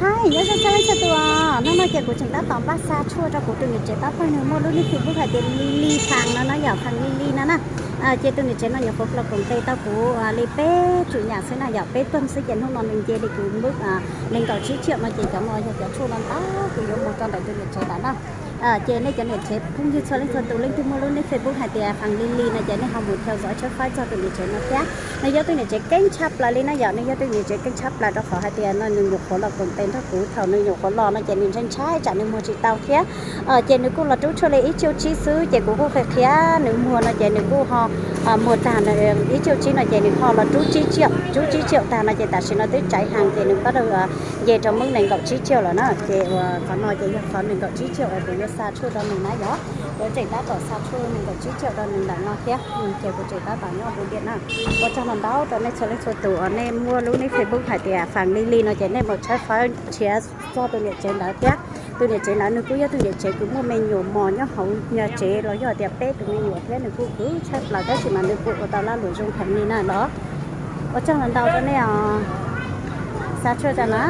Nyob zoo txhua leej txhua tus, hnub no ces kuv tseem tab tom npaj xa tshuaj rau kuv tus niam tsev tab tom nws muaj lub nick Facebook hais tias Li Li Fas no na yom, Fas Li Li no na. Ces tus niam tsev no nyuam qhuav los koom tes tau kuv li peb tsum nyam xwb na yom, peb tuag xwb ces hnub no nws nce li kuv npwb nees nkaum tsib tsiaum no ces cov no yog cov tshuaj no ntau kuv yuav muag rau ntawm tus niam tsev ntawd na. Ces nej cov niam tsev phooj ywg txhua leej txhua tus leej twg muaj lub nick Facebook hais tias Fas Li Li no ces nej ho mus theo dõi tshawb faib txog tus niam tsev no thiab. Nws yog tus niam tsev keeb tshaj plaws li na yom, nws yog tus niam tsev keeb tshaj plaws rau qhov hais tias no nws nyuam qhuav los koom tes nrog kuv thaum nws nyuam qhuav los no ces nws ntshai ntshai tsam nws muag tsis tau thiab. Ces nws kuj los rub tshuaj li ib tsiaum tsib xwb ces kuv kuj qhia qhia nws muag no ces nws kuj ho muag tag ib tsiaum tsib no ces nws ho los rub tsib tsiaum, rub tsib tsiaum tag no ces tam sim no twb tsaiv heev ces nws pab rau nce rau npwb nees nkaum tsib tsiaum lawm na. Ces uas qhov no ces yog qhov nees nkaum tsib tsiaum uas kuv yuav xa tshuaj rau nws na yom. Kuv tseem tab tom xa tshuaj nees nkaum tsib tsiaum rau nws ntawm no thiab. Ces kuv tseem tab tom nyob ua diam na. Ua tsaug ntau ntau rau nej txhua leej txhua tus uas nej muaj lub nick Facebook hais tias Fas Li Li no ces nej mus tshawb faib nrhiav txog tus niam tsev ntawd thiab. Tus niam tsev ntawd nws kuj yog tus niam tsev kws muaj me nyuam mos nyob hauv nyuag tsev los yog tias peb tus me nyuam thiab nws kuj khwv tshaj plaws tab sis mas nws kuj ua tau lag luam zoo heev li na los. Ua tsaug ntau ntau rau nej os. Xa tshuaj rau na.